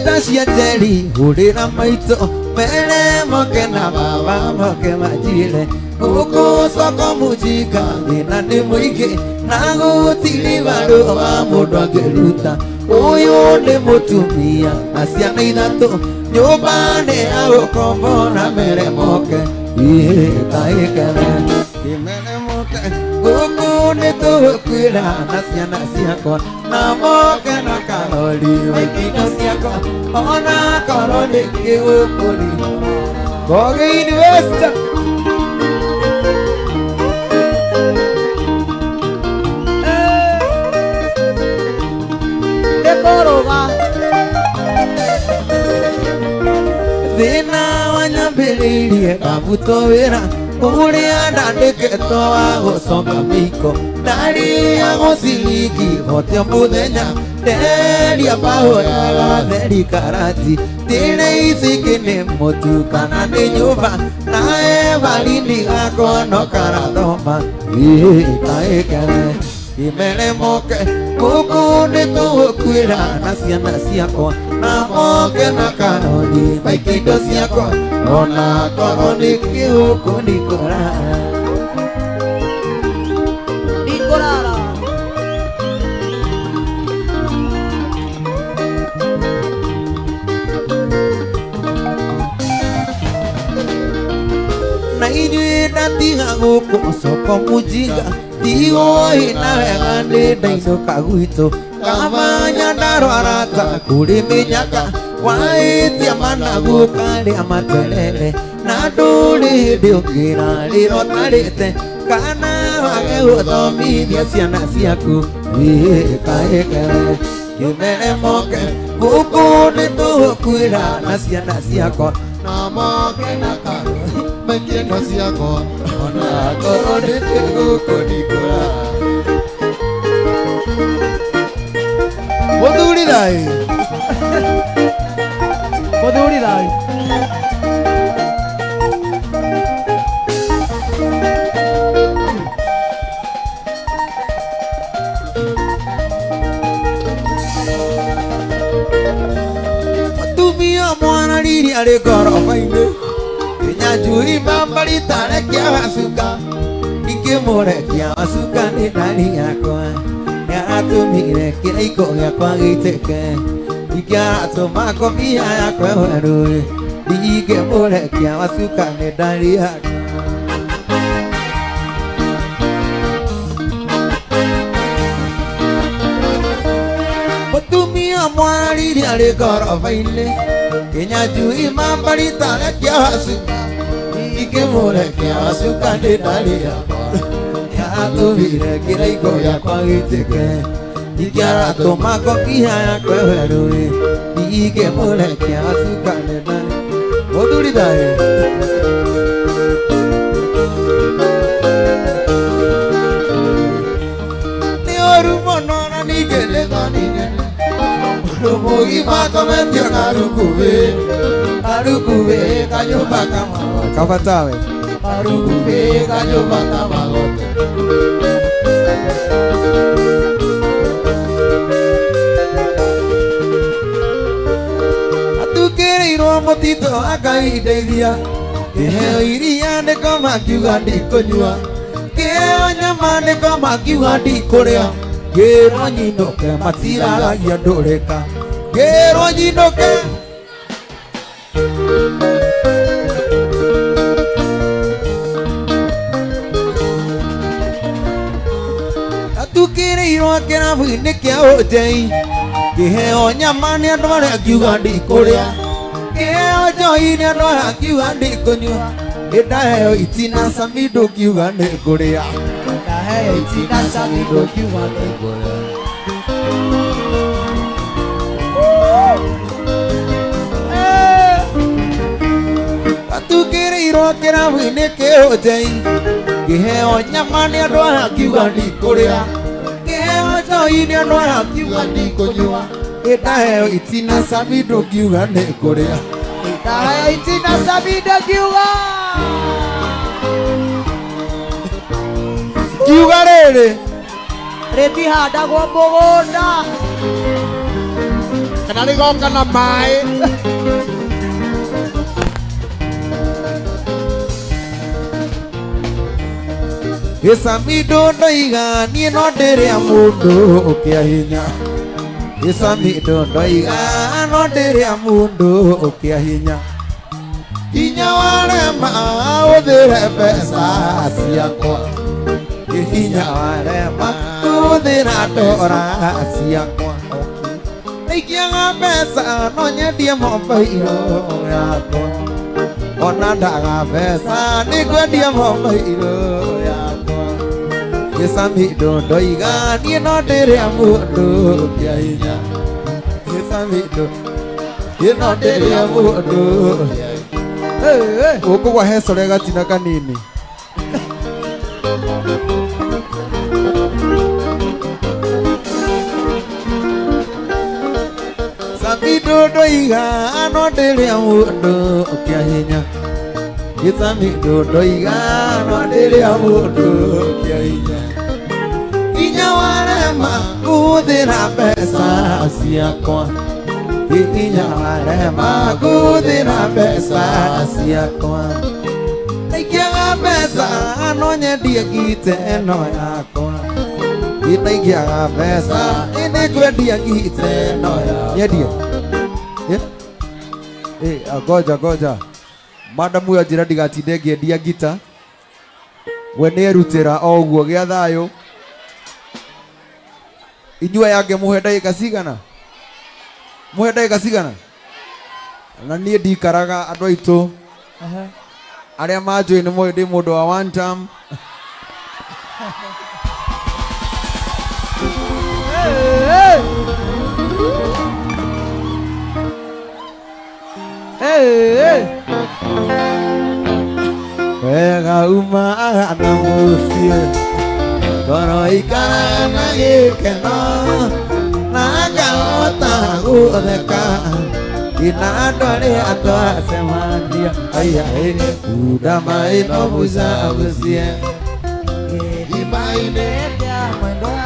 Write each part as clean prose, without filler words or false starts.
Nenda cia njeri hũrĩra maitũ mere moke na baba moke manjĩre gũkũ soko mũjinga thĩna nĩ mũingĩ na gũtirĩ barũa mũndũ angĩruta ũyũ nĩ mũtumia na ciana ithatũ nyũmba nĩ ya gũkombora mere moke ĩkaĩkere kĩmere moke gũkũ nĩ tũgũkwĩra na ciana ciakwa na moke na karori waikindo ciakwa ona korwo nĩ kĩgũkũri Kogi West. Ndĩkũrũga. Thĩna wanyambĩrĩirie ngabutwo wĩra ũrĩa ndandĩkĩtwo wa gũcoka mĩiko ndarĩagwo ciringi hote mũthenya nderia mahoyaga theri karati ndĩrĩ ici ingĩ nĩ mũtu kana nĩ nyũmba na evarini gakwa no karathoma ĩkaĩkere imere moke gũkũ nĩ tũgũkwĩra na ciana ciakwa na moke na karori maikindo ciakwa ona korwo nĩ kĩgũkũ ndikũrara Ndikũrara. Na inyuĩ ndatiga gũkũ soko mũjinga ndigũĩ na wega nĩ ndainũka gwitũ kamanya ndarwara ta kũrĩ mĩnyaka waĩtia managu karĩa materere na ndũrĩ hĩndĩ ũngĩrarĩra ũtarĩte kana wage gũthomithia ciana ciaku ĩkaĩkere kĩmere moke gũkũ nĩ tũgũkwĩra na ciana ciakwa na moke na karori maikindo ciakwa ona korwo nĩ kĩgũkũ ndikũrara. Mũthuri thayũ. Mũthuri thayũ. Mũtumia mwana riri arĩ ngoroba-inĩ Kĩnyanjui mbambaritarekia wacuka ingĩmũrekia wacuka nĩ ndari yakwa nĩaratũmire kĩraiko gĩakwa gĩitĩke ingĩaratũma ngobia yakwa werũ ndingĩmũrekia wacuka nĩ ndari yakwa. Mũtumia mwana riri arĩ ngoroba-inĩ Kĩnyanjui mbambaritarekia wacuka ingĩmũrekia wacuka nĩ ndari yakwa nĩaratũmire kĩraiko gĩakwa gĩitĩke ingĩaratũma ngobia yakwa werũ ndingĩmũrekia wacuka nĩ ndari. Mũthuri thayũ. Nĩ ũru mũno na ningĩ nĩ thoni nene mũndũ mũgima akometio karukubĩ karukubĩ kanyũmba kamagote kabatawe karukubĩ kanyũmba kamagote. Atukĩrĩirwo mũtitũ akaindeithia kĩheo iria nĩko makiuga ndikũnyua kĩheo nyama nĩko makiuga ndikũrĩa ngĩrwo nyinũke matiraragia ndũrĩka ngĩrwo nyinũke. Atukĩrĩirwo kĩrabu-inĩ kĩa ũnjei kĩheo nyama nĩ andũ arĩa ngiuga ndikũrĩa kĩheo njohi nĩ andũ arĩa ngiuga ndikũnyua ĩndaheo itina cami ndũngiuga nĩ ngũrĩa. Ndaheo itina cami ndũngiuga nĩ ngũrĩa. Atukĩrĩirwo kĩrabu-inĩ kĩa ũnjei kĩheo nyama nĩ andũ arĩa ngiuga ndikũrĩa kĩheo njohi nĩ andũ arĩa ngiuga ndikũnyua ĩndaheo itina cami ndũngiuga nĩ ngũrĩa. Ndaheo itina cami ndũngiuga. Ngiuga rĩrĩ Rĩtihandagwo mũgũnda. Kana Kana rĩgoka na maĩ. Gĩcamindo ndoiga niĩ no ndĩrĩa mũndũ ũkĩa hinya. Gĩcamindo ndoiga no ndĩrĩa mũndũ ũkĩa hinya. Hinya warema ũthĩre mbeca ciakwa. Hinya warema ũthĩra ndora ciakwa. Ingĩaga mbeca no nyendie mobairo yakwa. Ona ndaga mbeca nĩngwendia mobairo yakwa. Gĩcamindo ndoiga niĩ no ndĩrĩa mũndũ kĩa hinya. Gĩcamindo niĩ no ndĩrĩa mũndũ. Ũkũgwa hecore gatina kanini. Samido ndoiga no ndĩrĩa mũndũ kĩa hinya. Gĩcamindo ndoiga no ndĩrĩa mũndũ kĩa hinya. Hinya warema kũhũthĩra mbeca ciakwa. Hinya warema kũhũthĩra mbeca ciakwa. Ingĩaga mbeca no nyendie ngite ĩno yakwa. Ingĩaga mbeca nĩngwendia ngite ĩno yakwa. Nyendie. Goja goja. Madamu ũyũ anjĩra ndigatinde ngĩendia ngita. We nĩerutĩra o ũguo gĩa thayũ. Inyuĩ aya angĩ mũhe ndagĩka cigana? Mũhe ndagĩka cigana? Na niĩ ndikaraga andũ aitũ. Arĩa manjũĩ nĩ moĩ ndĩ mũndũ wa one term. Wega umaga na mũciĩ ngoro ikaraga na gĩkeno na ngahota gũtheka ina andũ arĩa twacemania aya kunda maĩ no mũcabucie Gĩthimainĩ kĩa mwendwa.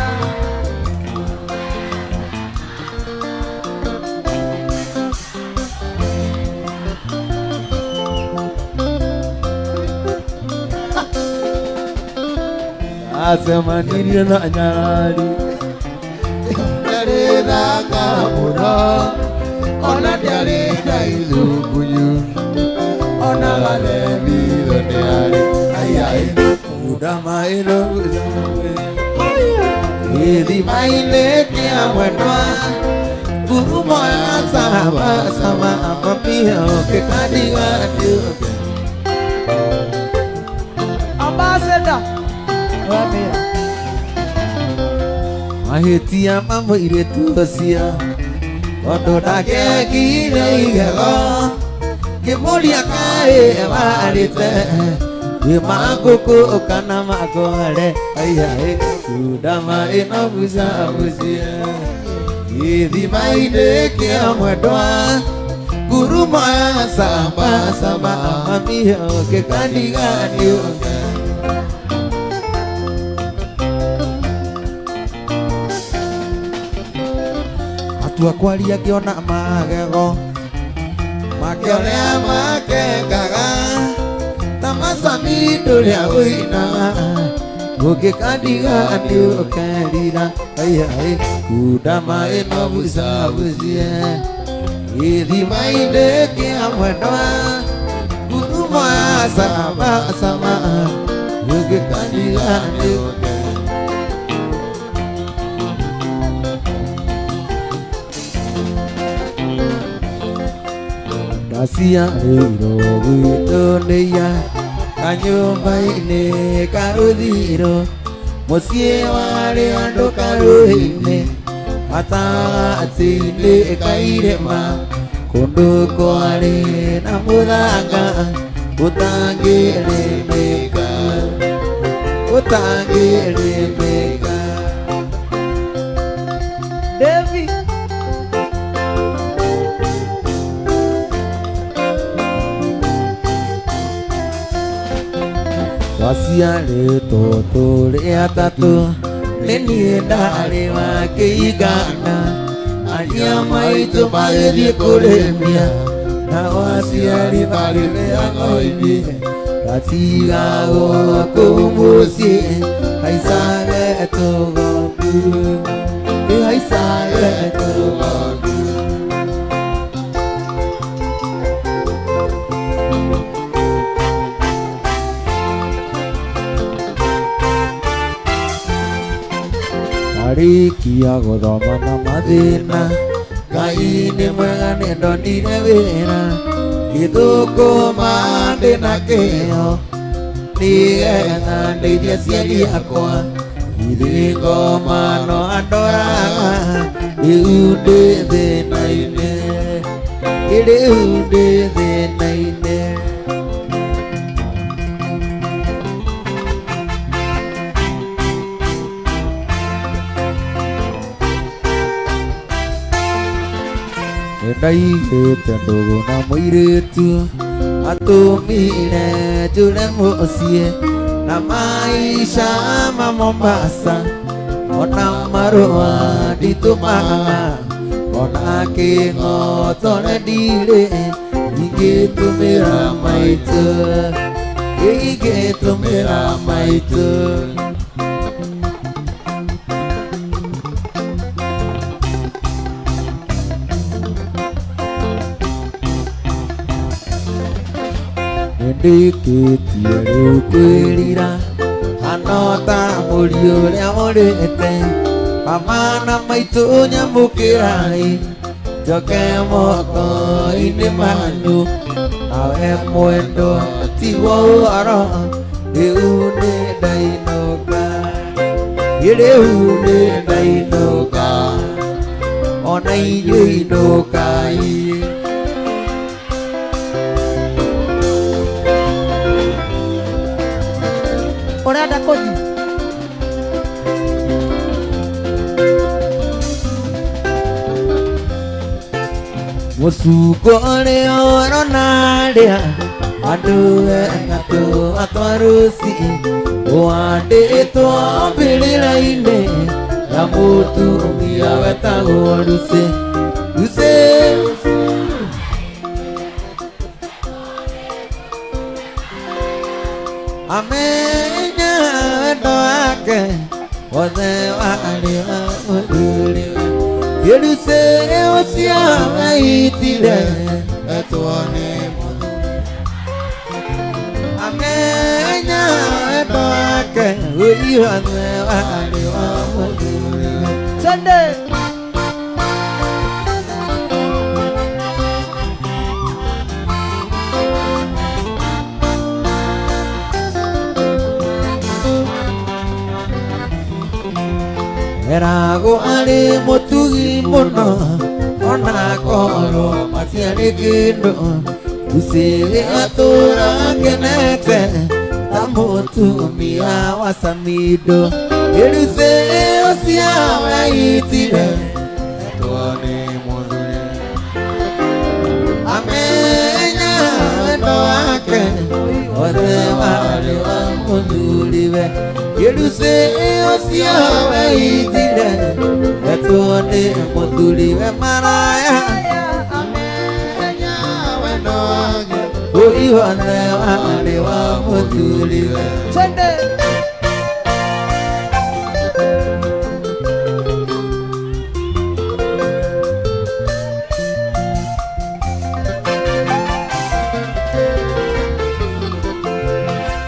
Acemanirie na nyarari Ndarĩ thaka mũno ona ndiarĩ na ithungunyu ona gathembitho nĩarĩ aiai kunda maĩ no mũcabucie gĩthimainĩ kĩa mwendwa ngurumo ya sama sama mapia ũkĩkandiga ndiũke. Ambassador. Wamira. Mahĩtia ma mũirĩtu ũcio tondũ ndakekire igego ngĩmũria kaĩ warĩte ĩ mangũkũ kana makore aiya kunda maĩ no mũcabucie gĩthimainĩ kĩa mwendwa ngurumo ya sama sama mami ũkĩkandiga ndiũke. Atua kwaria ngĩona magego makĩoria makengaga ta macami ndũrĩa ũinaga ũngĩkandiga nĩũkerira aiya kunda maĩ no bucabucie gĩthimainĩ kĩa mwendwa ngurumo ya sama sama ũngĩkandiga nĩũkerira. Ndaciarĩirwo gwitũ nĩia kanyũmba-inĩ karũthiro mũciĩ warĩ andũ karũĩ-inĩ gatagatĩ-inĩ ka irĩma kũndũ kwarĩ na mũthanga ũtangĩrĩmĩka ũtangĩrĩmĩka. David. Twaciarĩtwo tũrĩ atatũ nĩ niĩ ndarĩ wa kĩigana Aria maitũ magĩthiĩ kũrĩmia nao aciari marĩ mĩhang'o-inĩ gatigagwo kũu mũciĩ haicage tũgondu haicage tũgondu. Arĩkia gũthoma na mathĩna Ngai nĩ mwega nĩndonire wĩra gĩthũkũma ndĩna kĩo nĩgetha ndeithie aciari akwa githĩ ngoma no andoraga rĩu ndĩ thĩna-inĩ rĩu ndĩ thĩna-inĩ. Nĩndaigĩte ndũgũ na mũirĩtu atũmire njũre mũciĩ na maica ma Mombasa ona marũa nditũmaga ona kĩng'otore ndirĩ ingĩtũmĩra maitũ ingĩtũmĩra maitũ. Nĩndĩkĩtie rĩu kwĩrira hana ta mũriũ ũrĩa mũrĩte mama na maitũ nyamũkĩrai njoke moko-inĩ manyu nawe mwendo tigwo ũhoro rĩu nĩ ndainũka rĩu nĩ ndainũka ona inyuĩ inũkai. Ũrenda kũthiĩ? Mũcuko ũrĩa ũrona rĩa andũ atatũ atwaruci wandĩtwo mbĩrĩra-inĩ ya mũtumia wetagwo Lucy. Lucy amenya wendo wake wothe warĩ wa mũthuriwe Lucy ũcio aitire Etwo nĩ mũthuri amenya wendo wake wothe warĩ wa mũthuriwe. Twende. Eragwo arĩ mũtugi mũno ona korwo matiarĩ kĩndũ Lucy atũra akenete ta mũtumia wa Samido Lucy ũcio aitire Etwo nĩ mũthuri amenya wendo wake wothe warĩ wa mũthuriwe Lucy ũcio aitire etwo nĩ mũthuriwe maraya Amenya wendo wake wothe warĩ wa mũthuriwe. Twende.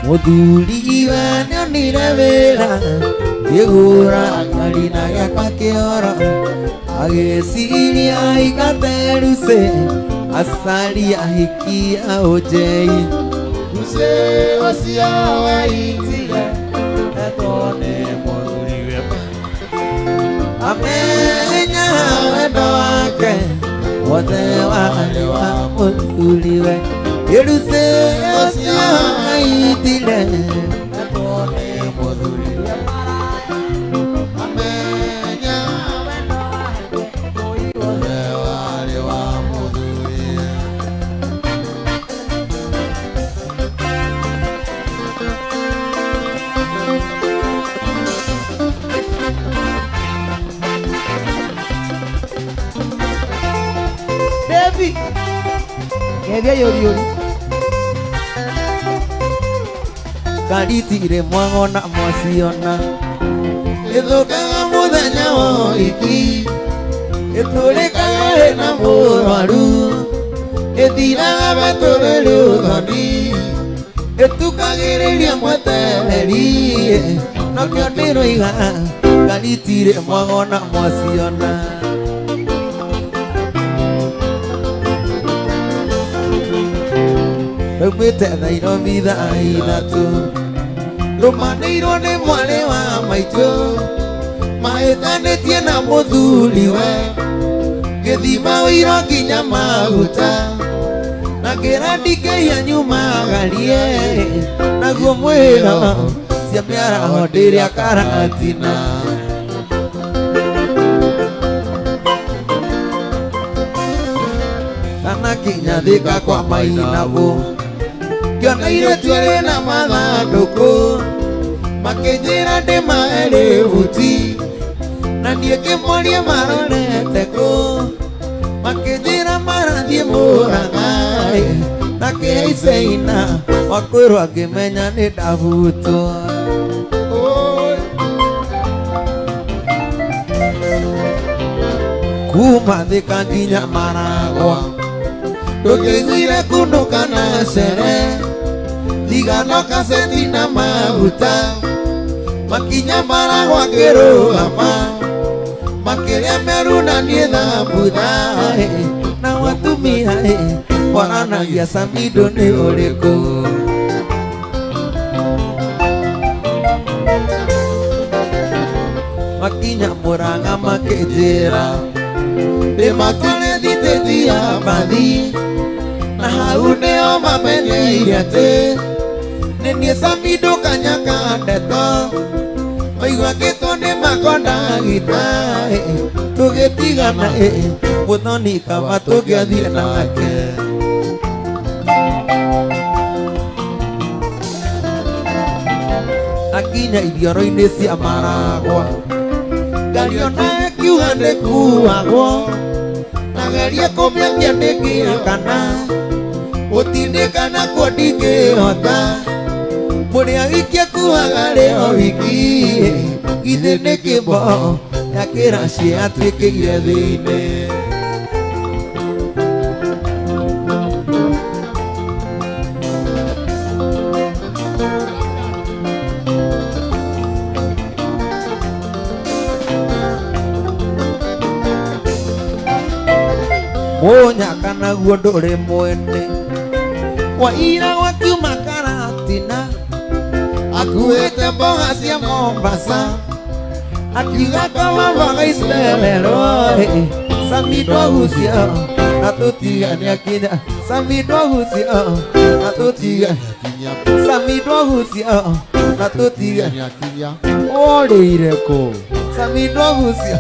Mũthuriwe nĩonire wĩra ngĩgũra ngari na gĩakwa kĩoro agĩciria aigate Lucy acaria ahiki a ũnjei Lucy ũcio aitire etwo nĩ mũthuriwe amenya wendo wake wothe warĩ wa mũthuriwe Lucy ũcio aitire Etwo nĩ mũthuriwe amenya wendo wake wothe warĩ wa mũthuriwe. Makofi. Geithia yũri yũri. Karitire mwang'ona mwaciona ĩthũkaga mũthenya wa ũhiki ĩtũrĩkaga ĩna mũrwaru ĩthiraga betũrĩrĩ ũthoni ĩtukagĩrĩria mwetereri nokĩo ndĩroiga karitire mwang'ona mwaciona. Raumĩte Nairobi thaa ithatũ rũmanĩirwo nĩ mwarĩ wa maitũ mahĩtanĩtie na mũthuriwe gĩthima ũiro nginya maguta na ngĩra ndingĩiya nyumagarie naguo mwĩro cia mĩaraho ndĩrĩa Karatina. Kana kinya Thika kwa Mainabũ ngĩona irĩtu rĩna mathandũkũ makĩnjĩra ndĩmahe rĩbuti na niĩ ngĩmoria marorete kũ makĩnjĩra marathiĩ Mũrang'a na kĩhaicaina wakwĩrwo ngĩmenya nĩ ndabutwo. Kuma Thika nginya Maragwa ndũkĩiguire kũndũ kana cere tigano kaseti na maguta makinya Maragwa ngĩrũgama makĩrĩa meru na niĩ thambutha na watumia waranagia Samido nĩ ũrĩkũ. Makinya Mũrang'a makĩnjĩra ndĩmatware thitĩti ya mbathi na hau nĩo mamenyeire atĩ nĩ niĩ Samido Kanyaka ndeto maigua ngĩtwo nĩ makondagita tũgĩtigana mũthoni kaba tũngĩathiĩ nake. Akinya irioro-inĩ cia Maragwa ngariona ĩkiuga ndĩkuagwo nagerie kũmĩakia ndĩngĩakana gũtindĩka nakuo ndingĩhota mũrĩa wiki akuaga rĩ o wiki githĩ nĩ kĩmbo ya kĩraci atuĩkĩire thĩinĩ. Mũnyaka naguo ndũrĩ mwene waira gwakiuma Karatina akuĩte mboga cia Mombasa akiuga kama mboga icererwo Samido ũcio na tũtigane akinya Samido ũcio na tũtigane Samido ũcio na tũtigane worĩire kũ Samido ũcio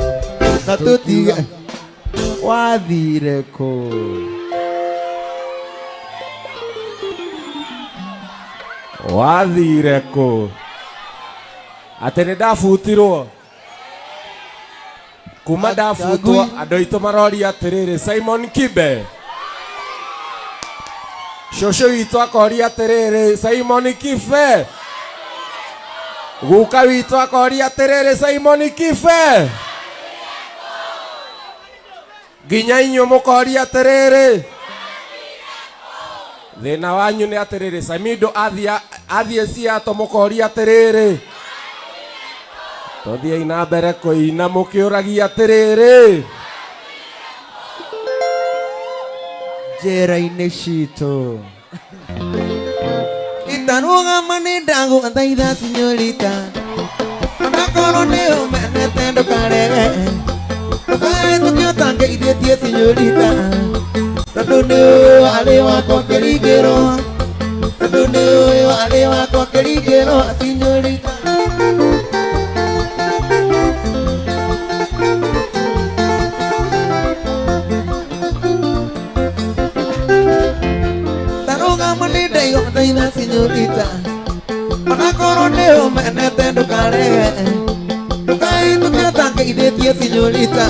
na tũtigane wathire kũ. Wathire kũ atĩ nĩ ndabutirwo kuma ndabutwo andũ aitũ maroria atĩrĩrĩ Simon Kibe cũcũ witũ akoria atĩrĩrĩ Simon Kibe guka witũ akoria atĩrĩrĩ Simon Kibe nginya inyuĩ mũkoria atĩrĩrĩ thĩna wanyu nĩ atĩrĩrĩ Samido athiĩ Seattle mũkoria atĩrĩrĩ tũthiĩi na mbere kũina mũkĩũragia atĩrĩrĩ njĩra-inĩ citũ itarũgama nĩ ndagũthaitha sinyorita onakorwo nĩ ũmenete ndũkarege ndũkahetũke ũtangeithĩtie sinyorita tondũ nĩ ũĩ warĩ wakwa kĩringĩro tondũ nĩ ũĩ warĩ wakwa kĩringĩro sinyorita. Tarũgama nĩ ndaigũthaitha sinyorita onakorwo nĩ ũmenete ndũkarege ndũkahetũke ũtangeithĩtie sinyorita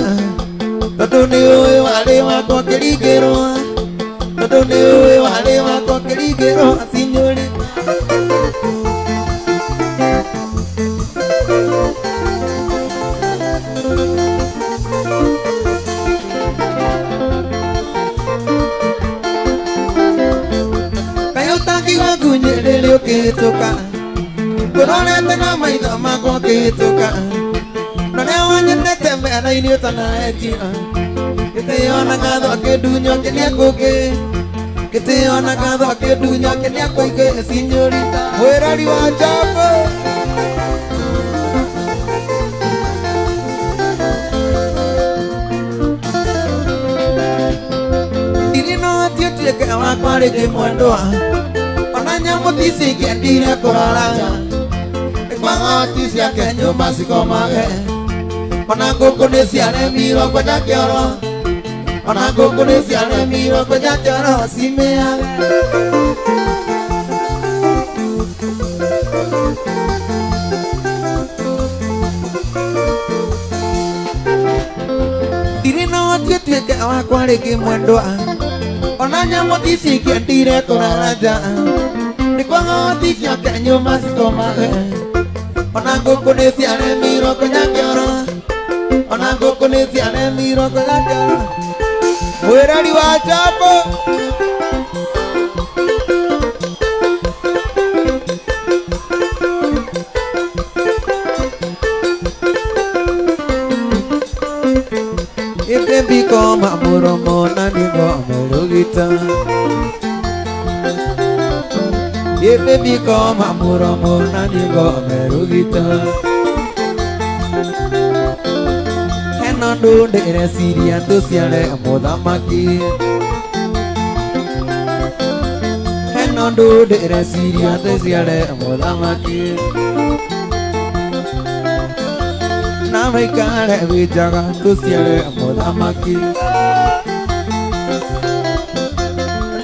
Tondũ nĩ ũĩ warĩ wakwa kĩringĩrwo. Tondũ nĩ ũĩ warĩ wakwa kĩringĩrwo sinyori. Kaĩ ũtangĩigua ngunyĩrĩria ũkĩhĩtũka. Ngũrorete na maitho makwa ũkĩhĩtũka. Na ũrĩa wanyendete mera-inĩ ũtanaetia. Gĩtĩo na ngatho akĩndunya kĩrĩa kũngĩ. Gĩtĩo na ngatho akĩndunya kĩrĩa kũingĩ sinyorita. Mwĩrori wa njamba. Ndirĩ no atiũtuĩke wakwa rĩngĩ mwendwa. Ona nyamũ ticingĩendire kũrara. Nĩ ciake nyũmba cikomage. Ona ngũkũ nĩ ciaremirwo kwenja kĩoro. Ona ngũkũ nĩ ciaremirwo kwenja kĩoro cimĩage. Ndirĩ no atiũtuĩke wakwa rĩngĩ mwendwa. Ona nyamũ ticingĩendire kũrara nja. Nĩ kwaga ciake nyũmba cikomage. Ona ngũkũ nĩ ciaremirwo kwenja kĩoro. Ona ngũkũ nĩ ciaremirwo kwenja kĩoro. Mwĩrori wa njamba. Ĩtembiko mũromo na nĩgo merugita. Ĩtembiko mũromo na nĩgo merugita. Hena ũndũ ndĩreciria tũciare mũthamaki. Hena ũndũ ndĩreciria tũciare mũthamaki. Na maikare wĩ njaga tũciare mũthamaki.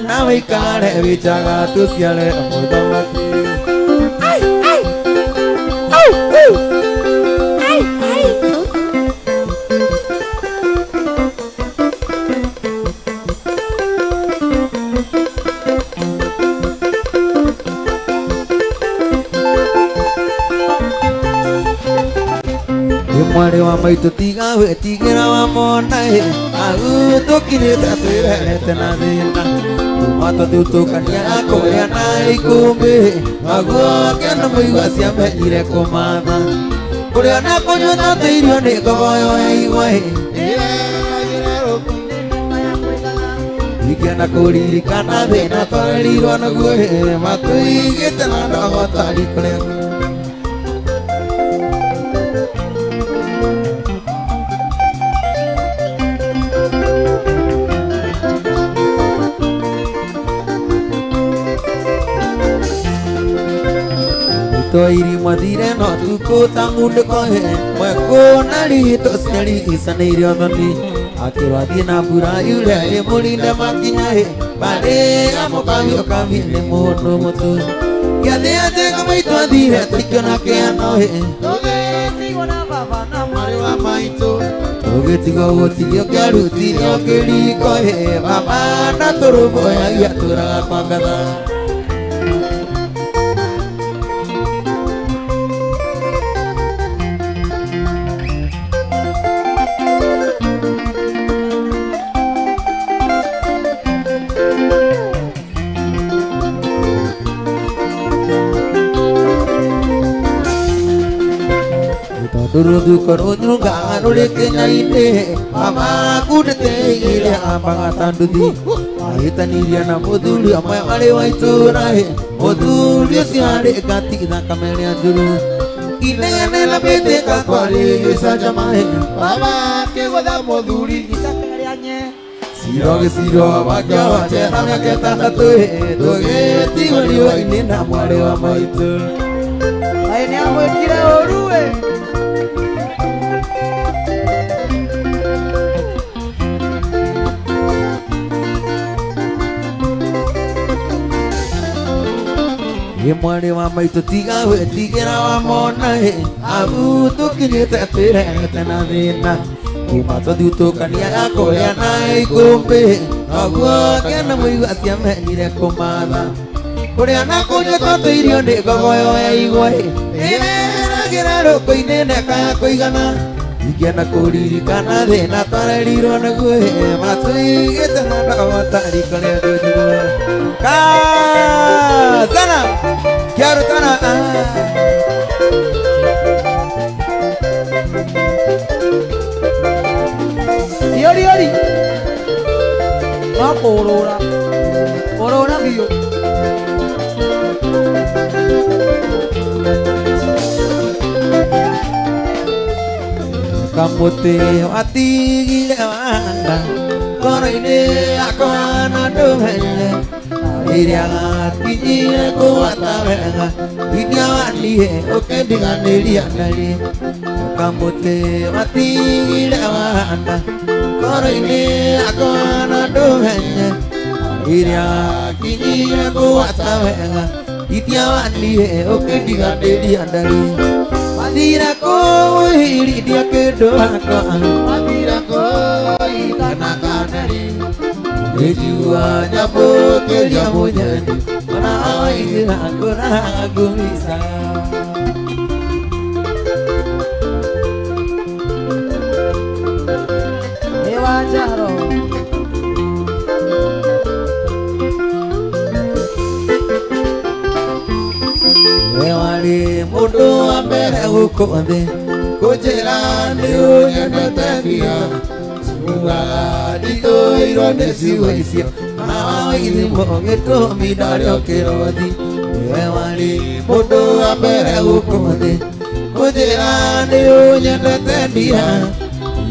Na wĩikare wĩ njaga tũciare mũthamaki. Ai, ai. Au, au. Ai, ai. Mwarĩ wa maitũ tiga wĩtigĩra wa mona ĩ. Au tũkinyĩte twĩrerete na thĩna. Kuma tũthutũkania kũrĩa na ikũmbĩ. Maguo kĩona mũigua ciamenyire kũmatha. Kũrĩa na kũnyua tũtĩirio nĩ ngogoyo ya igwa ĩ. Ingĩenda kũririkana thĩna twarerirwo naguo ĩ. Matũigĩte na ndogo tari kũrĩa. Toiri mathire no tukũ ta ng'undĩko ĩ. Mwekũ na rito ciarigicanĩirio thoni. Akĩrwo athiĩ na mbura yure ĩmũrinde makinya ĩ. Barĩ amũkabi nĩ mũndũ mũtũ. Gĩathĩ anjenga maitũ athire tũikio kĩano ĩ. Tũgĩtigwo na baba na Mwarĩ wa maitũ. Tũgĩtigwo gũtigio kĩarutirio kĩriko ĩ. Baba na tũrũmbũyagia tũraga kwa ngatha. Rũthuko rũnyungaga rũrĩ kĩnya-inĩ. Mama kundĩtĩire ambaga ta nduthi. Ahĩtanirie na mũthuri ũmwe warĩ wa itũũra ĩ. Mũthuri ũcio arĩ ngati thakame rĩa njũru. Inegene na mĩtĩka kwarĩ gĩcanjama ĩ. Baba akĩgũtha mũthuri. Icaka rĩa nye. Ciro gĩciro wakĩoha njera mĩaka ĩtandatũ ĩ. Tũgĩtigwo riũa-inĩ na mwarĩ wa maitũ. Kaĩ nĩamwĩkire ũru ĩ. Ĩ mwarĩ wa maitũ tiga wĩtigĩra wa mona ĩ. Au tũkinyĩte twĩrerete na thĩna. Kuma tũthutũkania ya kũrĩa na ikũmbĩ noguo kena mũigua ciamenyire kũmatha kũrĩa na kũnyua twatũirio nĩ ngogoyo ya igwa ĩreragĩra rũkũ-inĩ neka ya kũigana ingĩenda kũririkana thĩna twarerirwo nĩguo matũigĩte na ndogo tarĩ kũrĩa ngũnjiguo kazana kĩarutana. Yori yori makũrũra kũrũra biũ. Kamũtĩ watigire wanda ngoro-inĩ yakwa na ndũmenye rĩrĩa gakinyire kũgwata wega inya waniĩ ũkĩndiganĩria narĩ. Kamũtĩ watigire wanda ngoro-inĩ yakwa na ndũmenye rĩrĩa gakinyire kũgwata wega inya waniĩ ũkĩndiganĩria narĩ. Mathira kũhirithia kĩndũ wakwa Mathira kũigana kanarĩ Nĩnjigua nyamũkĩria mũnyeni ona waingĩra ngũra ngũmica. Nĩ wa njaro We warĩ mũndũ wa mbere gũkũ thĩ kũnjĩra nĩ ũnyendete nginya ciugaga nditũirwo nĩ ciugo icio ona waithimo gĩtũmi ndarĩ o kĩrothi. We warĩ mũndũ wa mbere gũkũ thĩ kũnjĩra nĩ ũnyendete nginya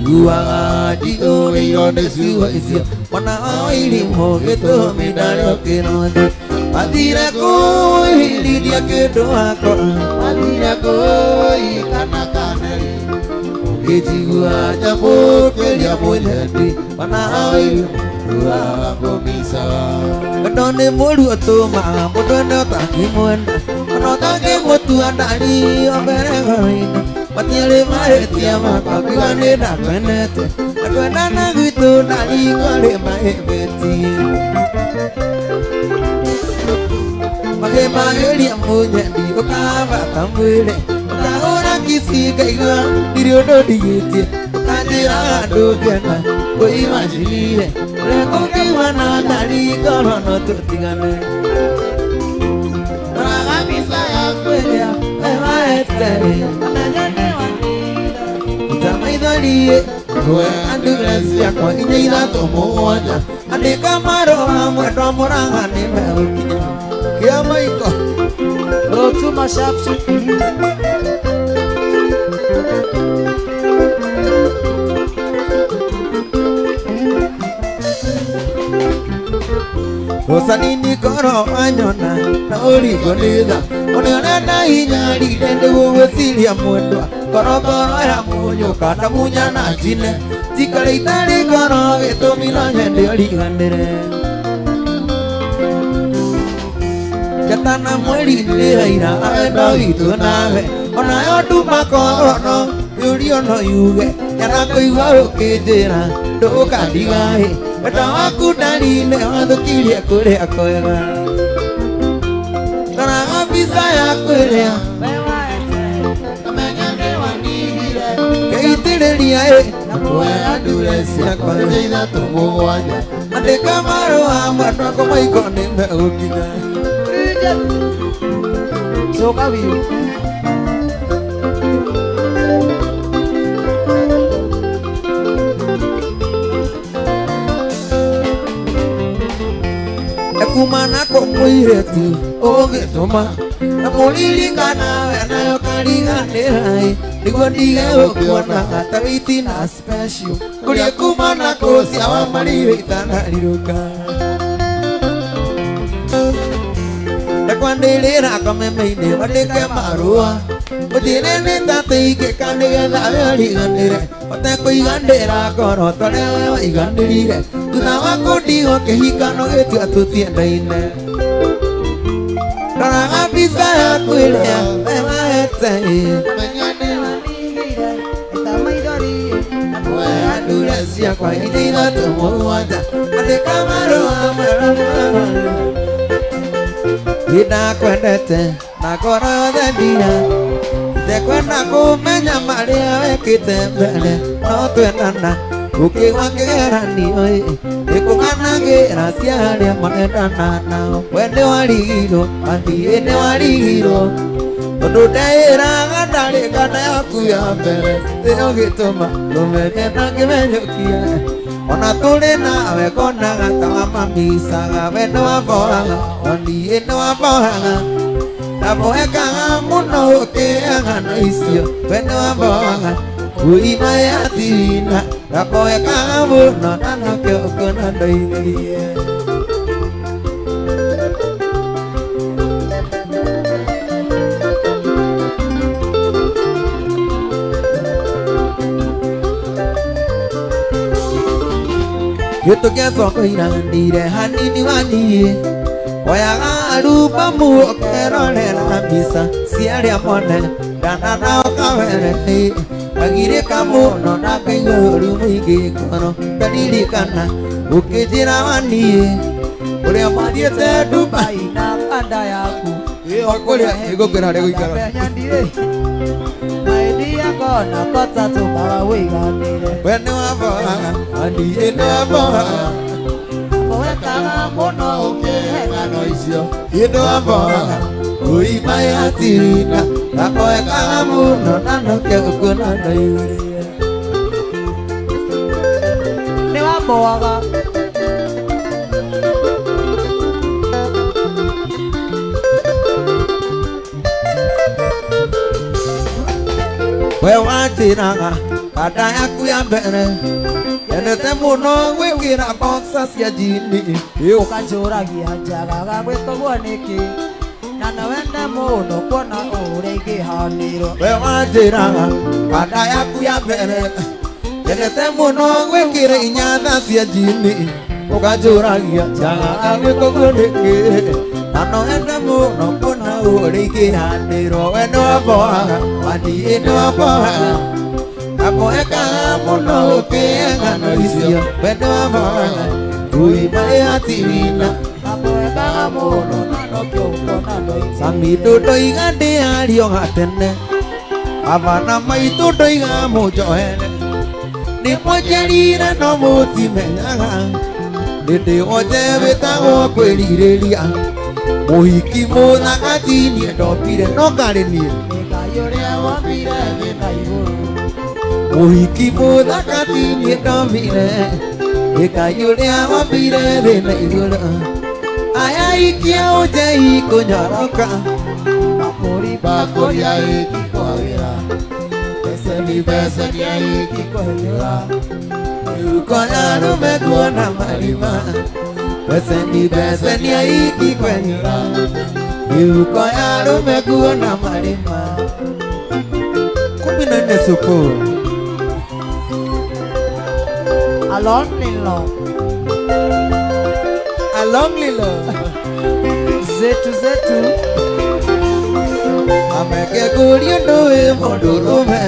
iguaga nditũirwo nĩ ciugo icio ona waithimo gĩtũmi ndarĩ o kĩrothi. Mathira kũhirithia kĩndũ wakwa Mathira kũigana kanarĩ ngĩnjigua nyamũkĩria mũnyendi ona wa ngũmicaga. Wendo nĩ mũru ũtũmaga mũndũ ende ũtangĩmwenda ona ũtangĩmũtua ndari o mbere ngoro-inĩ matiarĩ mahĩtia makwa ngiuga nĩ ndakwendete na kwendana gwitũ ndari kwarĩ mahĩmbĩtie. Mahĩmbagĩria mũnyendi ũkabata mwĩrĩ ũkahũra kici ngaigua ndirĩ ũndũ ndigĩtie ũkanjĩra ndũngĩenda kũimajinire ũrĩa kũngĩigua na ndari ngoro no tũtigane. Roraga mbica yaku ĩrĩa wehete Amenya nĩ wanire ruta maithori ngwe andure ciakwa inya ithatũ mũgwanja andĩka marũa mwendwa mũrang'a nĩ megũkinya kĩa maiko Rotuma sharp. Rosanini koro anyona na ũringo nĩ tha ũrĩa ũrenda hinya rire nĩgũgwĩciria mwendwa korokoro ya mũnyũka ndamunya na njine njikare itarĩ ngoro gĩtũmi no nyende ũriganĩre. Njata na mweri nĩ raira wendo witũ nawe onayo nduma korwo no yũrio no yuge nyana kũigua ũkĩnjĩra ndũkandigaĩ wendo waku ndari-inĩ wathũkirie kũrĩa kwega. Roraga mbica yaku ĩrĩa We waete Amenya nĩ wandigire ngĩitĩrĩria ĩ na kuoya ndure ciakwa inya ithatũ mũgwanja andĩka marũa mwendwa kũmaiko nĩ megũkinya. Bridget coka biũ. Kuma nako mũirĩtu ũgĩtũma na mũririkana we nayo kariganĩra ĩ nĩguo ndige gũkuona ta wĩiti na special kũrĩa kuma nako cia wa marire itanarirũka. Ndakwanĩrĩra kameme-inĩ wandĩke marũa ũnjĩre nĩ ta ingĩka nĩgetha we ũriganĩre ũtekũiganĩra ngoro ta ũrĩa we waiganĩrire thutha wa kũndigwo kĩhikano gĩtua tũtiendaine. Roraga mbica yaku ĩrĩa wehete Amenya nĩ Wandigire ita maithori na kuoya ndure ciakwa inya ithatũ mũgwanja andĩka marũa marũa Nĩndakwendete na ngoro yothe ndia Ndekwenda kũmenya marĩa wekĩte mbere no twendana ũkĩgwa kĩgeranio ĩ nĩkũng'anagĩra cia arĩa marendana nao we nĩwarigirwo athiĩ nĩwarigirwo tondũ ndeĩraga ndarĩ kana yaku ya mbere nĩyo gĩtũma ngũmenye na ngĩmenyũkia ona tũrĩ nawe ngonaga ta wamamicaga we nĩwamboaga o niĩ nĩwamboaga ndamwekaga mũno ũkĩaga na icio we nĩwamboaga uima ya thina ndamwekaga mũno na nokĩo ũkuona ndoirie. Gĩtũkĩa soko iranire hanini waniĩ oyaga arubamu ũkerorera mbica cia arĩa mone ndana nao kawere ngagirĩka mũno na ngaigua ũru mũingĩ ngoro ndaririkana ũkĩnjĩra waniĩ ũrĩa mathiĩte Dubai na kanda yaku Ĩ kũrĩa ĩgũkwĩra harĩa gũikara. Kona kota tumawa wiganire we nĩwamboaga waniĩ nĩwamboaga Mwekaga mũno ũkĩhe Ng'ano icio nĩwamboaga uima ya tirina ndamwekaga mũno na nokĩo ũkuona ndoirie. Nĩwamboaga We wanjĩraga kanda yaku ya mbere nyendete mũno gwĩkĩra boxer cia jini Ũkanjũragia njagaga gwĩka ũguo nĩkĩ na no wende mũno kuona ũrĩa ingĩhanĩrwo. We wanjĩraga kanda yaku ya mbere nyendete mũno gwĩkĩra inyatha cia jini ũkanjũragia njagaga gwĩka ũguo nĩkĩ na no wende mũno kuona ũrĩa ingĩhanĩrwo. We nĩwamboaga waniĩ nĩwamboaga ndamwekaga mũno ũkĩhe ng'ano icio we nĩwamboaga uima ya tirina Ndamwekaga mũno na nokĩo ũkuona ndoirie. Samido ndoiga ndĩario gatene baba na maitũ ndoiga mũnjohere nĩmwanjerire no mũtimenyaga hĩndĩ wothe wĩtagwo kwĩrirĩria mũhiki mũthaka ti niĩ ndombire no ngarĩ niĩ Nĩ Ngai ũrĩa wombire thĩ na igũrũ. Mũhiki mũthaka ti niĩ ndombire nĩ Ngai ũrĩa wombire thĩ na igũrũ aya ikia ũnjei kũnyoroka Bakũri Bakũri aiki kwagĩra Beceni beceni aiki kwenyũra Mĩhuko ya arũme kuona marima beceni beceni aiki kwenyũra mĩhuko ya arũme kuona marima 14 supu Alon lilo Along lilo zetu zetu Ameke kũria ndũĩ mũndũrũme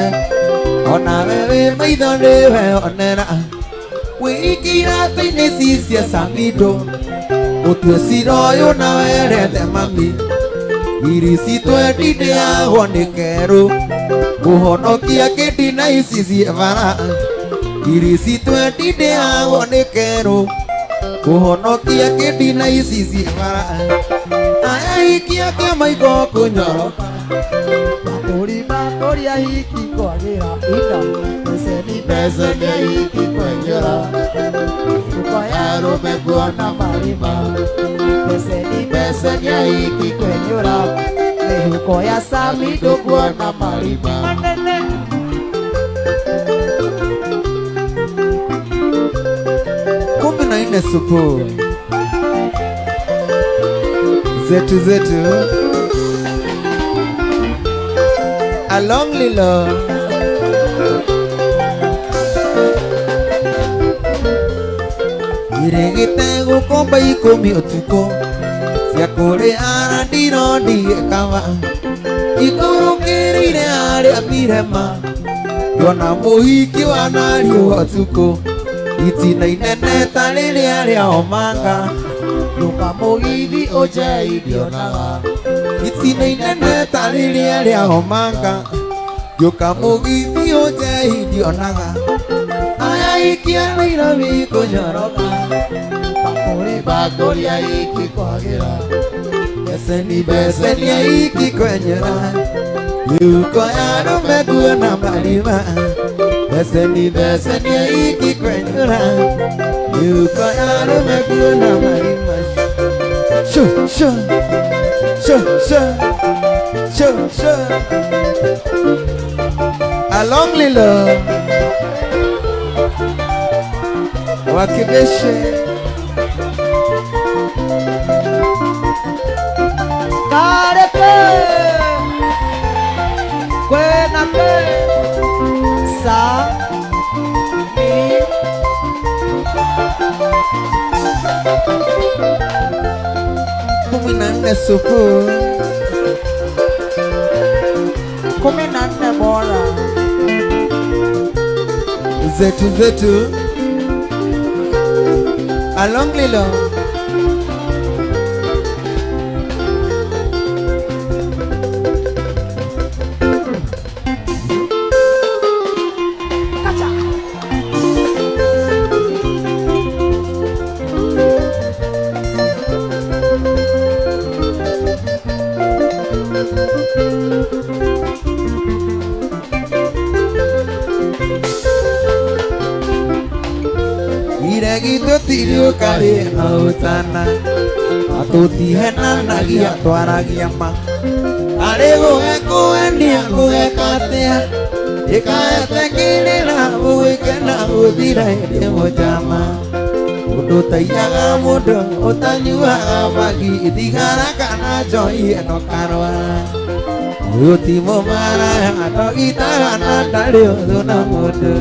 onawe wĩ maitho nĩwe onera wĩikie iratũ-inĩ cicia Samido mũtue cira ũyũ na werete mami iri citwendi ndĩagwo nĩ kerũ kũhonokia kĩndi na ici ciĩ bara iri citwendi ndĩagwo nĩ kerũ kũhonokia kĩndi na ici ciĩ bara aya ikia kĩa maiko kũnyoroka Bakũri bakũri ahiki kwagĩra ina beceni Beceni aiki kwenyũra mĩhuko ya Arũme kuona marima beceni Beceni aiki kwenyũra mĩhuko ya Samido kuona marima manene 14 supu zetu zetu Along lilo Iregete gũkomba ikũmi ũtukũ cia kũrĩa ndiro ndigĩkaba ikũrũkĩrĩire arĩa mirema Ndona mũhiki wa nariũa ũtukũ itina inene ta rĩrĩa rĩa omanga Ndũka mũgithi ũnjei ndionaga itina inene ta rĩrĩa rĩa omanga ngĩũka mũgithi ũnjei ndionaga aya ikia Nairobi kũnyoroka Bakũri bakũri aiki kwagĩra Beseni beseni aiki kwenyera mĩhuko ya arũme kuona marima beseni beseni aiki kwenyera mĩhuko ya arũme kuona marima shu shu shu shu shu shu along lilo wakibeshe Kareke kwena ke sa mi 14 supu 14 bora zetu zetu along lilo kacha Iregi tũtiriũkarĩ na ũtana na tũtihenanagia twaragia ma arĩ gũge kũenia gũgeka atĩa ĩkaete kĩrĩra gũgĩkena gũthira hĩndĩ mũjama mũndũ ũtaiyaga mũndũ ũtanyuaga bagi thigara kana njohi ĩno karwara ũyũ ti mũmaraya ndogitaga na ndarĩ ũthũ na mũndũ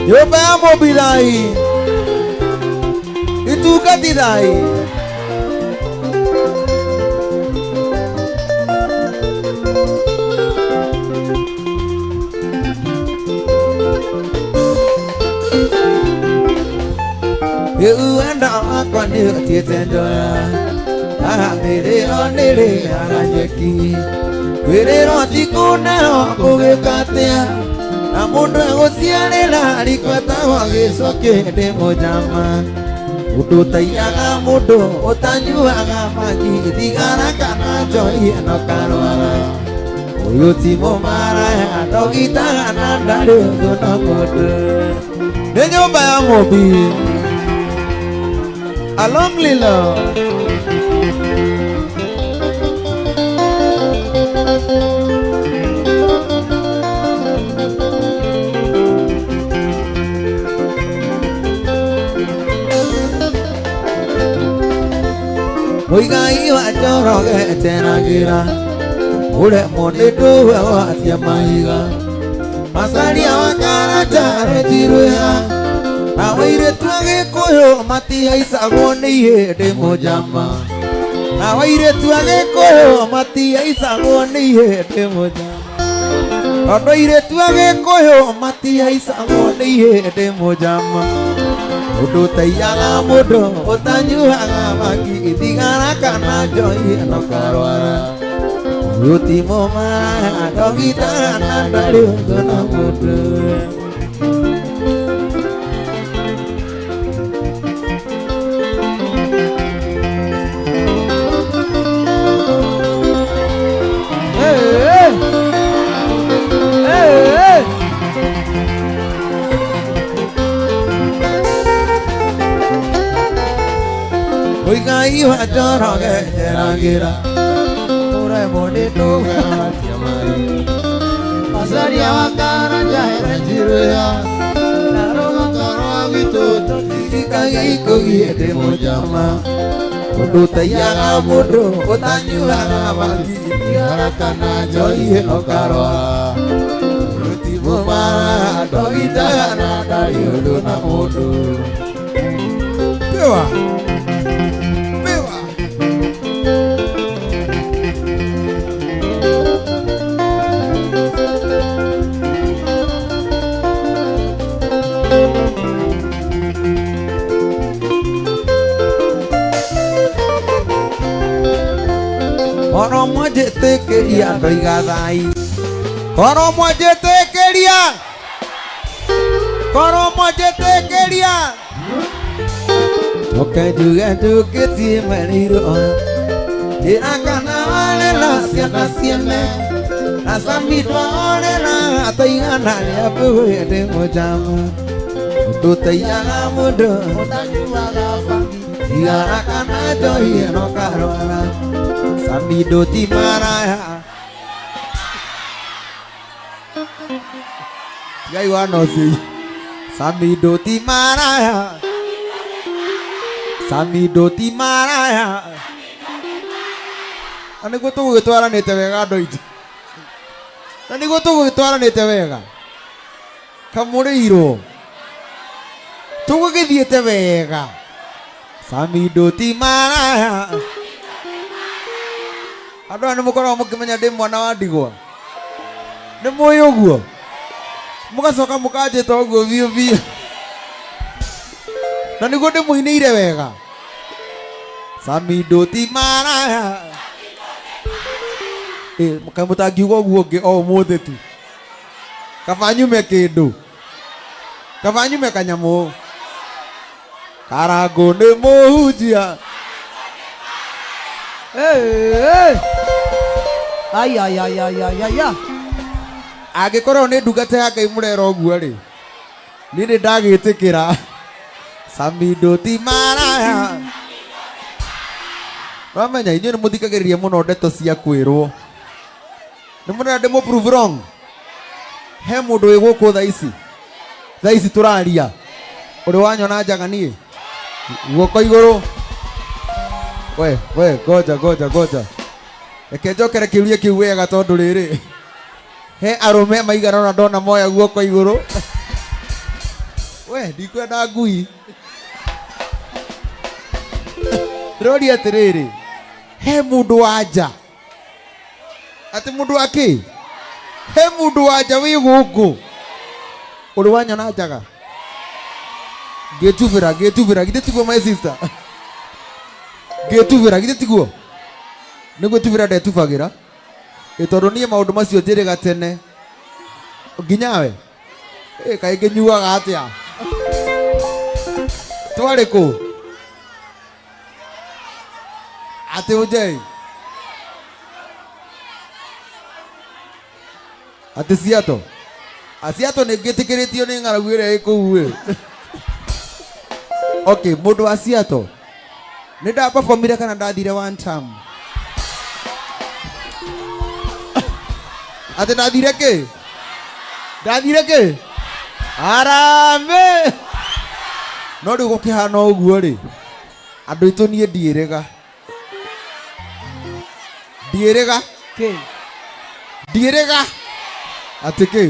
nyũmba ya mũbithai itungatithai rĩu wenda wakwa nĩ ũtiĩte njoya ahamĩrĩro nĩrĩaga nyeki wĩrĩrwo ti kũneo kũgĩka atĩa na mũndũ egũciarĩra riko etagwo gĩcoki ndĩ mũjama mũndũ ũtaiyaga mũndũ ũtanyuaga bagi thigara kana njohi ĩno karwara ũyũ ti mũmaraya ndogitaga na ndarĩ ũthũ na mũndũ nĩ nyũmba ya mũmbi along lilo Mũigai wa Njoroge eteragĩra ũremwo nĩ ndũwe watia mahiga Macaria wa Karanja arenjirwĩha na airĩtu a Gĩkũyũ matihaicagwo nĩ ihĩndĩ mũjama na airĩtu a Gĩkũyũ matihaicagwo nĩ ihĩndĩ mũjama tondũ airĩtu a Gĩkũyũ matihaicagwo nĩ ihĩndĩ mũjama mũndũ ũtaiyaga mũndũ ũtanyuaga bagi thigara kana njohi ĩno karwara ũyũ ti mũmaraya ndogitaga na ndarĩ ũthũ na mũndũ Hey, hey, hey. Mũigai wa Njoroge njeragĩra Ũremwo nĩ ndũwe watia mahiga Macaria wa Karanja erenjirwĩha na rũgongo rwa gwitũ tũtirikagĩikũgie ndĩ mũjama mũndũ ũtaiyaga mũndũ ũtanyuaga bagi thigara kana njohi ĩno karwara ũyũ ti mũmaraya ndogitaga na ndarĩ ũndũ na mũndũ Pewa pewa mwanjĩtĩkĩria ndoiga thai korwo mwanjĩtĩkĩria korwo mwanjĩtĩkĩria njoke njuge njũkĩtie merirwo ndĩrakana warera ciana ciene na Samido orera ataigana rĩa mbũĩ ndĩ mũnjama ndũteiaga mũndũ Ũtanyuaga bangi. Tigara kana njohi ĩno karwara Samido ti maraya Tigai wa noci Samido ti maraya Samido ti maraya Na nĩguo tũgũgĩtwaranĩte wega andũ aitũ na nĩguo tũgũgĩtwaranĩte wega kamũrĩirwo tũgũgĩthiĩte wega Samido ti maraya andũ aya nĩ mũkoragwo mũkĩmenya ndĩ mwana wa ndigwa nĩ mũĩ ũguo mũgacoka mũkanjĩta ũguo biũ biũ na nĩguo ndĩmũinĩire wega Samido ti maraya kaĩ mũtangiuga ũguo ũngĩ o ũmũthĩ tu kaba nyume kĩndũ kaba nyume kanyamũ Karangũ nĩ mũhunjia Hey, hey. Ai, ai, ai, ai, ai, ai, ai. Angĩkorwo nĩ ndungata ya Ngai mũrera ũguo rĩ niĩ nĩ ndagĩtĩkĩra Samido ti maraya Wamenya inyuĩ nĩ mũthikagĩrĩria mũno ndeto cia kwĩrwo nĩ mũrenda ndĩmũ prove wrong he mũndũ wĩ gũkũ thaa ici tũraria ũrĩ wanyona njaga niĩ guoko igũrũ we we ngoja ngoja ngoja reke njokere kĩũria kĩu wega tondũ rĩrĩ he arũme maigana ũna ndona moya guoko igũrũ we ndikwenda ngui ndĩroria atĩrĩrĩ he mũndũ wa nja atĩ mũndũ wa kĩ he mũndũ wa nja wĩ gũkũ ũrĩ wanyona njaga ngĩtubĩra ngĩtubĩra githĩ tiguo my sister ngĩtubĩra githĩ tiguo nĩ gwĩtubĩra ndetubagĩra ĩ tondũ niĩ maũndũ macio njĩrĩga tene nginyawe ĩ kaĩ ngĩnyuaga atĩa twarĩ kũ atĩ ũnjei atĩ ciato aciato nĩ ngĩtĩkĩrĩtio nĩ ng'aragu ĩrĩa ĩ kũu ĩ okay mũndũ wa ciato nĩ ndapafomire kana ndathire one time atĩ ndathire kĩ ndathire kĩ harambee no rĩu gũkĩhana ũguo rĩ andũ aitũ niĩ ndiĩrĩga ndiĩrĩga Kĩ? ndiĩrĩga atĩ kĩ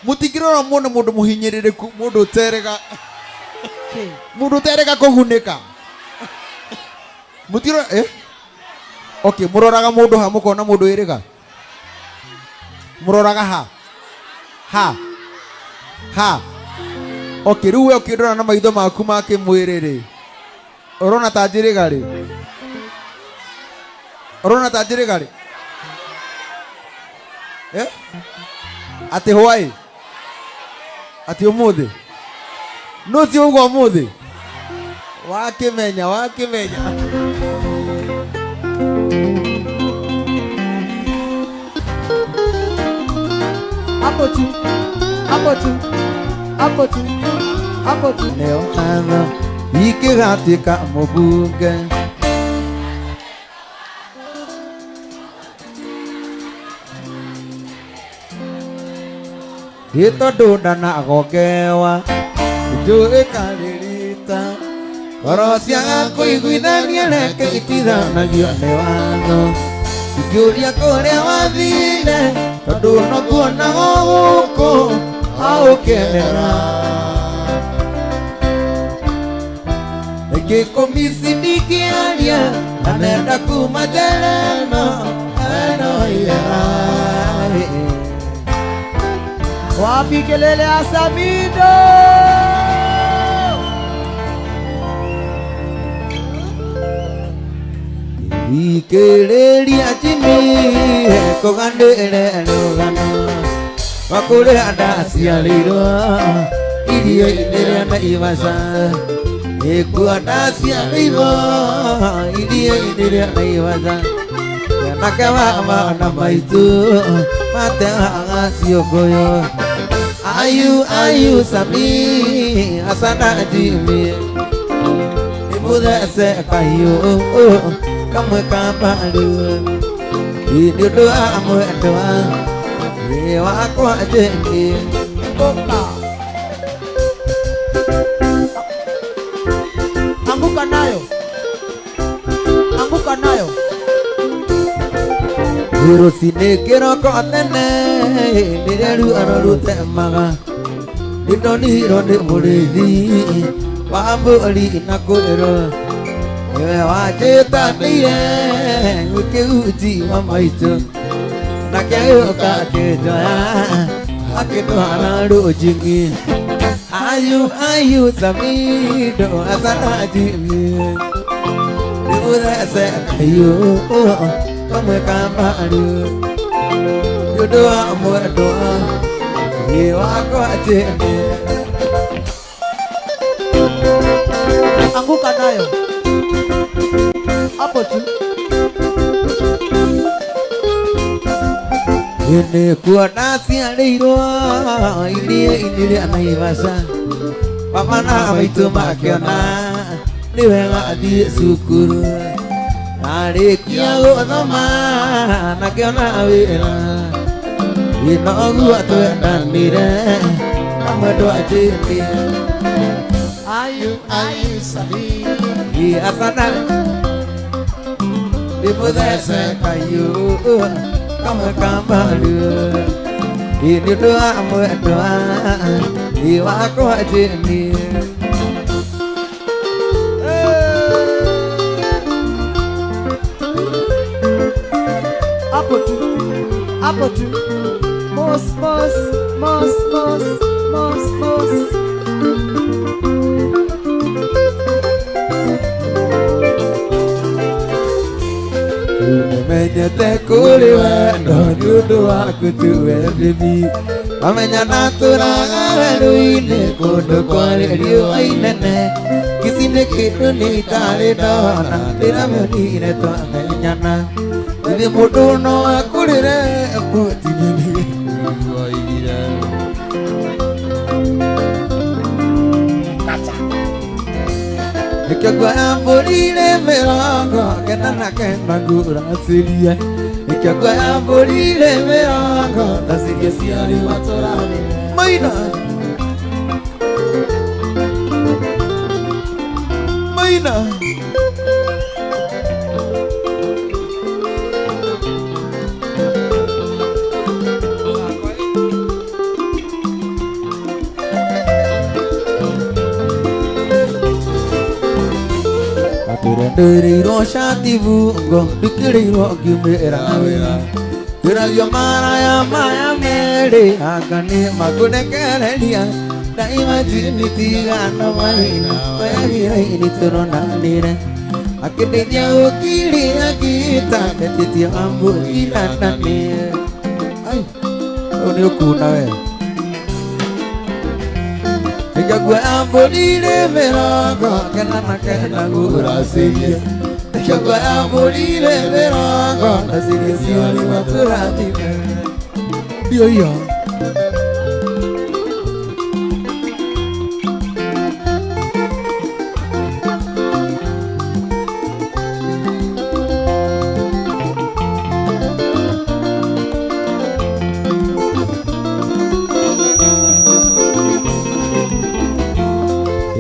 mũtingĩrora muone mũndũ mũhinyĩrĩrĩku mũndũ ũterĩga Kĩ? mũndũ ũterĩga kũgunĩka mũtirora okay mũroraga mũndũ ha mũkona mũndũ wĩrĩga mũroraga ha ha ha okay rĩu we ũkĩndora na maitho maku ma kĩmwĩrĩ rĩ ũrona ta njĩrĩga rĩ ũrona ta njĩrĩga rĩ atĩ hwaĩ atĩ ũmũthĩ no ti ũguo ũmũthĩ wakĩmenya wakĩmenya Hapo tu. Hapo tu. Hapo tu. Hapo tu. Neo hana ikĩgatuĩka mũmbunge ĩ tondũ ndanagongewa njũĩ karĩrita ngoro ciaga kũiguithania reke itithanagio nĩ watho ingĩũria kũrĩa wathire tondũ no kuonago gũkũ aũkenera Nikĩkũmici ndingĩaria na nenda kuma njera ĩno ĩno ihera Wapi kelele ya Samido? Ikĩrĩria Jimmy Nĩkũganĩre rũgano rwa kũrĩa ndaciarĩirwo iria-inĩ rĩa Naivasha. Nĩkuo ndaciarĩirwo iria-inĩ rĩa Naivasha. Nake mama na maitũ matemaga ciũngũyũ. Ayu ayu Sami Hasana Jimmy Nĩmũthece kahiũ kamwe ka mbaru. Nĩ ũndũ wa mwendwa wakwa Jane. Anguka. Anguka nayo. Anguka nayo. Rũcinĩ kĩroko tene rĩrĩa ruoro rũtemaga nĩndonirwo nĩ mũrĩithi wa mbũri na kwĩrwo nĩwe wanjĩtanĩire gũkĩhuti wa maitũ nake agĩũka akĩnjoya akĩndwara rũnjing'i. Ayu ayu Samido Hasana Jimmy Nĩmũthece kahiũ kamwe ka mbaru nĩ ũndũ wa mwendwa wakwa Jane. Anguka nayo. Hapo tu. Nĩkuo ndaciarĩirwo iria-inĩ rĩa Naivasha. Baba na maitũ makĩona nĩ wega thiĩ cukuru. Ndarĩkia gũthoma nakĩona wĩra. Noguo twendanire na mwendwa Jane. Ayu ayu Sami Hasana Nĩmũthece kahiũ kamwe ka mbaru nĩ ũndũ wa mwendwa wakwa Jane. Hapo tu. Hapo tu. Mos mos mos mos mos mos. Nĩmenyete kũrĩ wendo nĩ ũndũ waku tu we baby. Wamenya natũraga werũ-inĩ kũndũ kwarĩ riũa inene. Kĩci nĩ kĩndũ nĩ itarĩ ndona ndĩramĩonire twamenyana. Githĩ mũndũ no akũrĩre mũtinene. Nĩkĩo nguoya mbũri irĩ mĩrongo kenda na kenda ngũracĩrie. Nĩkĩo nguoya mbũri irĩ mĩrongo ndacirie ciarĩ Maina. Maina. Ndĩrĩirwo cati bungo ndukĩrĩirwo ngiumĩra wĩra. Twĩragio maraya maya merĩ anga nĩ makũrekereria. Ndaimajini tigana maina wegĩra-inĩ tũronanire. Akĩndeithia gũkiria ngita ndetĩtie mbũri na nani. Ai, ũyũ nĩ ũkuna we. Nĩkĩo nguoya mbũri irĩ mĩrongo kenda na kenda ngũracĩrie. Nĩkĩo nguoya mbũri irĩ mĩrongo ndacirie ciori matũrathime. Ndio hiyo.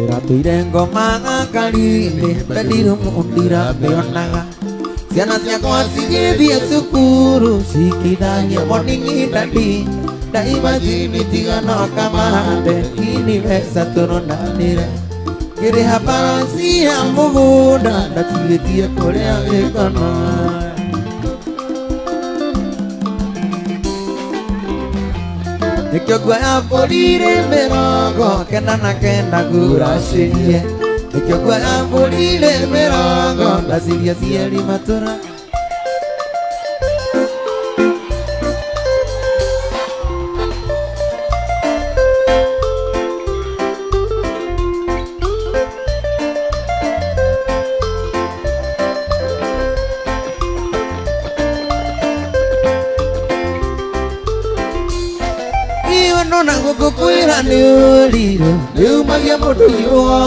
Ĩratũire ngoma ngari-inĩ bedroom ndiramĩonaga. Ciana ciakwa cigĩthiĩ cukuru cikithagia morning daddy. Ndaimajini tigana kamande ini mbeca tũronanĩre. Ngĩrĩha balance ya mũgũnda ndatigĩtie kũrĩa gĩkono. Nĩkĩo nguoya mbũri irĩ mĩrongo kenda na kenda ngũracĩrie. Nĩkĩo nguoya mbũri irĩ mĩrongo ndacirie cieri matũra. nĩ ũrirũ nĩumagia mũndũ iũgo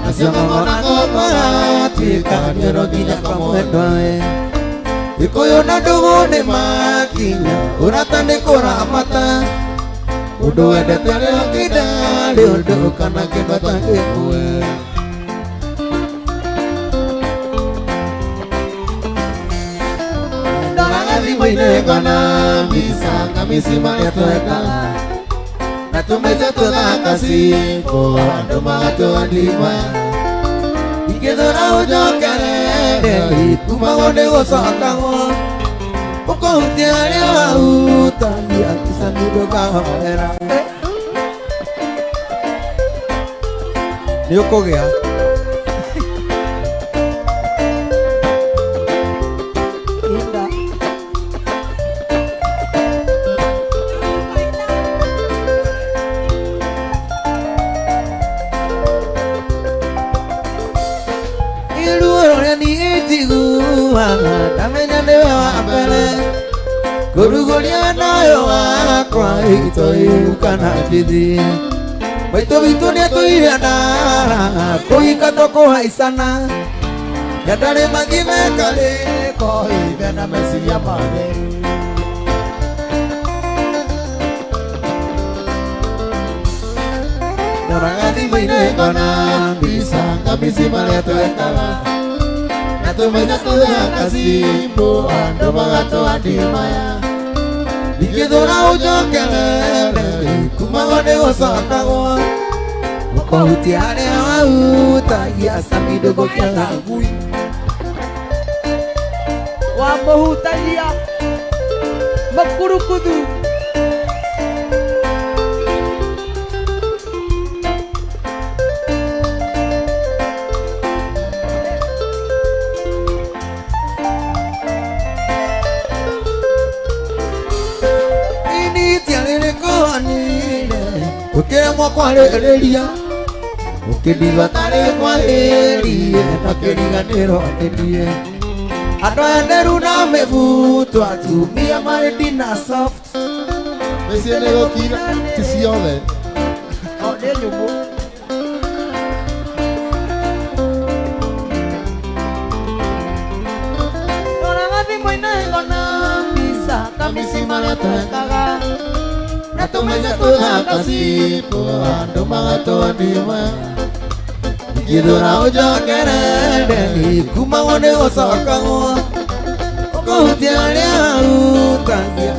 nacio ng'ong'o na ng'ong'o gatuĩka nĩũro nginya kwa mwendwa we Gĩkũyũ na ndũgũ nĩ makinya ũrata nĩ kũramata ũndũ wendete ũrĩa ũngĩ ndarĩ ũndũ kana kĩndũ atangĩkũhe. Ndoraga thimũ-inĩ ngona mbica ngamisi marĩa twekaga na tũmaica tũthaka cimbo andũ magatũandima ingĩthũra ũnjokerere kumagwo nĩ gũcokagwo ũkũhutia harĩa wahutagia mbica ndũkahorera. Nĩ ũkũgĩa. Inda. Iruo rũrĩa niĩ njiguaga ndamenya nĩwe wa mbere kũrugũria nayo wakwa itoiu kana njĩthĩ maitũ witũ nĩatũire ndara kũhika tũkũhaicana nyandarĩ mathiĩ mekarĩ Koibe na meciria matheru. Ndoraga thimũ-inĩ ngona mbica ngamisi marĩa twekaga na tũmaica tũthaka cimbo andũ magatũandimaya ingĩthũra ũnjokerere kumagwo nĩ gũcokagwo ũkũhutia harĩa wahutagia cami ndũgũkĩaga ngui. Wamũhutagia mũkurukuthu. Initia rĩrĩkũhanire ũkĩremwo kwarĩrĩria ũkĩndigwa tarĩ kwahĩrie na kĩriganĩro nĩ niĩ andũ aya nderu na mĩbuto atumia marĩ ndina soft Mĩciĩ nĩ gũkira ti ciothe. O nĩ nyũmũ. Ndoraga thimũ-inĩ ngona mbica kamisi marĩa twekaga na tũmaica tũthaka cimbo andũ magatũandima ingĩthũra ũnjokerere kumagwo nĩ gũcokagwo ũkũhutia harĩa wahutagia